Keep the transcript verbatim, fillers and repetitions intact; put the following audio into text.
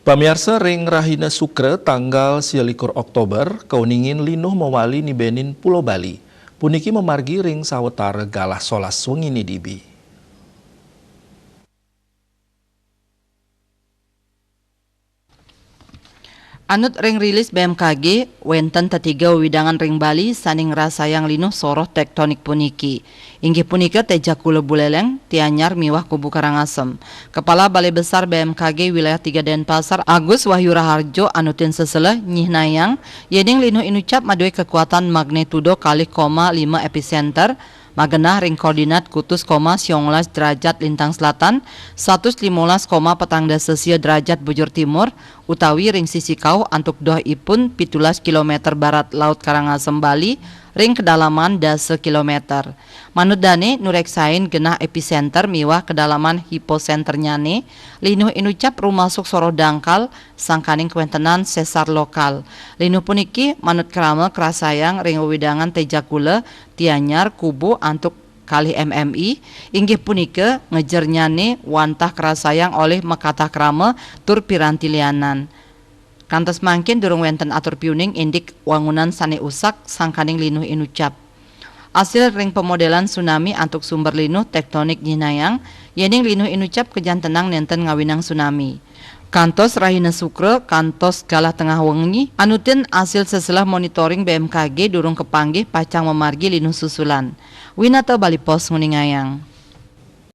Pamiarsa, ring rahina Sukra tanggal sialikur Oktober, kauningin linuh mawali nibenin Pulo Bali. Puniki mamargi ring sawatara galah solas wengi nidibi. Anut ring rilis B M K G, wenten tetiga wewidangan ring Bali sane ngrasayang linuh soroh tektonik puniki. Inggih punika Tejakula Buleleng, Tianyar miwah Kubu Karangasem. Kepala Balai Besar B M K G Wilayah tiga Denpasar, Agus Wahyu Raharjo, anutin seseleh nyihnayang, yening linuh inucap madue kekuatan magnitudo kalih koma lima epicenter, magenah ring koordinat kutus koma sionglas derajat lintang selatan, satus limolas koma petang dasa sia derajat bujur timur, utawi ring sisi kauh antuk dohipun pitulas kilometer barat Laut Karangasem Bali ring kedalaman dasa kilometer. Manut dane nureksain genah epicenter miwah kedalaman hipocenternyane, linuh inucap rumasuk soroh dangkal sangkaning kawentenan sesar lokal. Linuh puniki manut krama krasayang ring wewidangan Tejakula, Tianyar, Kubu antuk kalih M M I, inggih punika ngejernyane wantah krasayang olih makatah krama tur piranti lianan. Kantos mangkin durung wenten atur piuning indik wangunan sane usak sangkaning linuh inucap. Asil ring pamodelan tsunami antuk sumber linuh tektonik nyihnayang, yening linuh inucap kajantenang nenten ngawinang tsunami. Kantos rahina Sukra, kantos galah tengah wengi, anutin asil seseleh monitoring B M K G durung kapanggih pacang mamargi linuh susulan. Winata Bali Post nguningayang.